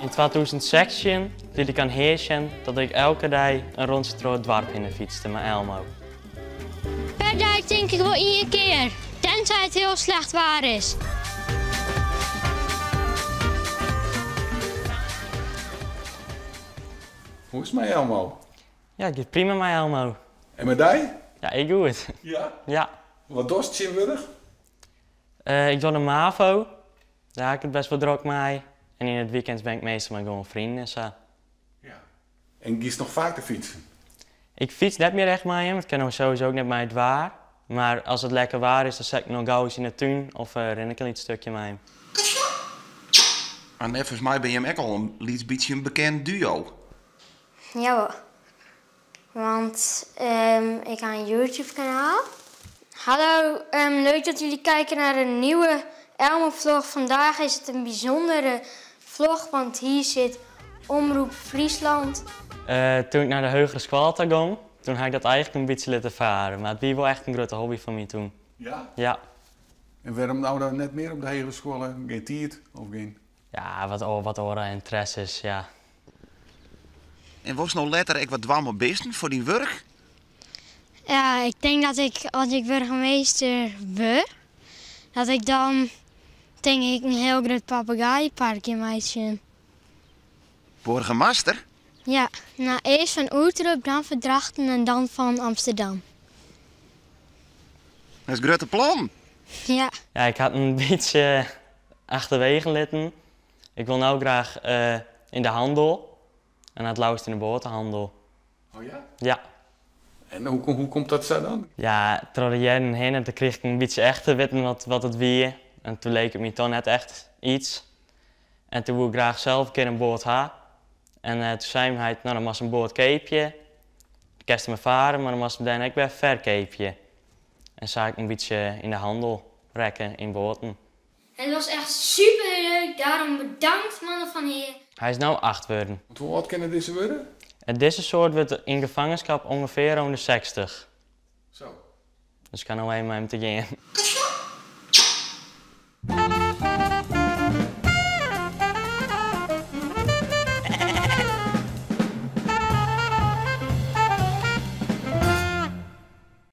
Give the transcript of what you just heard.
Yn 2016 liet ik oan Hear sjen dat ik elke dei in rûntsje troch it doarp hinne fytste mei Elmo. Per dei tink ik wol ien kear, tenzij it hiel slecht waar is. Hoe is it mei Elmo? Ja, it giet prima mei Elmo. En mei dy? Ja, ek goed. Ja? Ja. Wat dochst tsjintwurdich? Ik doch de MAVO. Dêr ha ik it best wol drok mei. En yn it weekend bin ik meastal mei gewoan freonen en sa. Ja. En giest noch faak te fytsen? Ik fyts net mear echt mei him, it kin no sowieso ek net mei it waar. Mar as it lekker waar is, dan set ik noch gau ris yn 'e tún of rin ik in lyts stukje mei him. Mar neffens my binne jim ek al in lyts bytsje in bekend duo. Jawol, want ik ha in YouTube kanaal. Hallo, leuk dat jullie kijken naar een nieuwe Elmo vlog. Vandaag is het een bijzondere vlog, want hier zit Omroep Friesland. Toen ik nei de hegere skoalle ta gong, toen ha ik dat eigenlik in bytsje litten faren. Mar it wie wol echt in grutte hobby fan my toen. Ja? Ja. En wêrom no dan net mear op de hegere skoalle? Gjin tiid of gjin? Ja, wat oare ynteresses, ja. En wolst no letter ek wat dwaan mei bisten foar dyn wurk? Ja, ik tink dat ik as ik burgemeester wurd, dat ik dan tink ik in hiel grut papegaaienparkje meitsje. Boargemaster? Ja, no earst fan Oerterp, dan fan Drachten en dan fan Amsterdam. Dat is grutte plan. Ja. Ja, ik ha it in bytsje achterwege litten. Ik wol no graach yn de handel en it leafst yn de boatehannel. Oh ja? Ja. En hoe komt dat sa dan? Ja, troch de jierren hinne toen krige ik in bytsje echt te witten wat it wie. En toen leek it my toch net echt iets. En toen woe ik graach sels in kear in boat ha. En toen sei myn heit, no dan moatst in boat keapje. Dan kinst dermei farre, mar dan moatst him dêrnei ek wer ferkeapje. En sa ik in bytsje yn de handel rekke yn boaten. Het was echt super leuk, daarom bedankt mannen fan Heer. Hy is no 8 wurden. Want hoe âld kinne dizze wurde? Dizze soart wurdt yn gefangenskap ûngefear rûn de 60. Zo. Dus ik ha no even mei him te gean.